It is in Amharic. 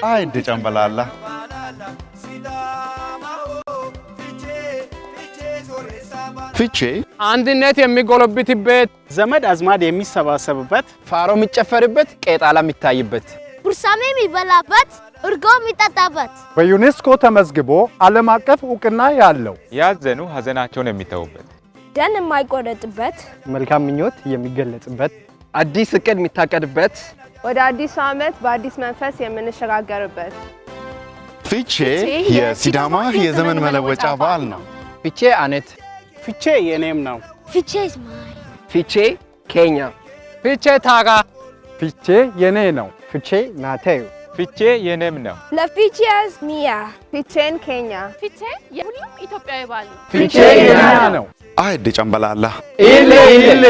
አይድ ጨምበላላ። ፊቼ አንድነት የሚጎለብትበት፣ ዘመድ አዝማድ የሚሰባሰብበት፣ ፋሮ የሚጨፈርበት፣ ቄጣላ የሚታይበት፣ ቡርሳሜ የሚበላበት፣ እርጎ የሚጠጣበት፣ በዩኔስኮ ተመዝግቦ ዓለም አቀፍ እውቅና ያለው፣ ያዘኑ ሀዘናቸውን የሚተዉበት፣ ደን የማይቆረጥበት፣ መልካም ምኞት የሚገለጽበት፣ አዲስ እቅድ የሚታቀድበት፣ ወደ አዲሱ ዓመት በአዲስ መንፈስ የምንሸጋገርበት። ፊቼ የሲዳማ የዘመን መለወጫ በዓል ነው። ፊቼ አነት። ፊቼ የኔም ነው። ፊቼ is mine። ፊቼ ኬኛ። ፊቼ ታጋ። ፊቼ የኔ ነው። ፊቼ ናቴው። ፊቼ የኔም ነው። ለፊቼስ ሚያ። ፊቼን ኬኛ። ፊቼ የሁሉም ኢትዮጵያዊ በዓል ነው። ፊቼ የኛ ነው። አይድ ጨምበላላ። ኢሌ ኢሌ።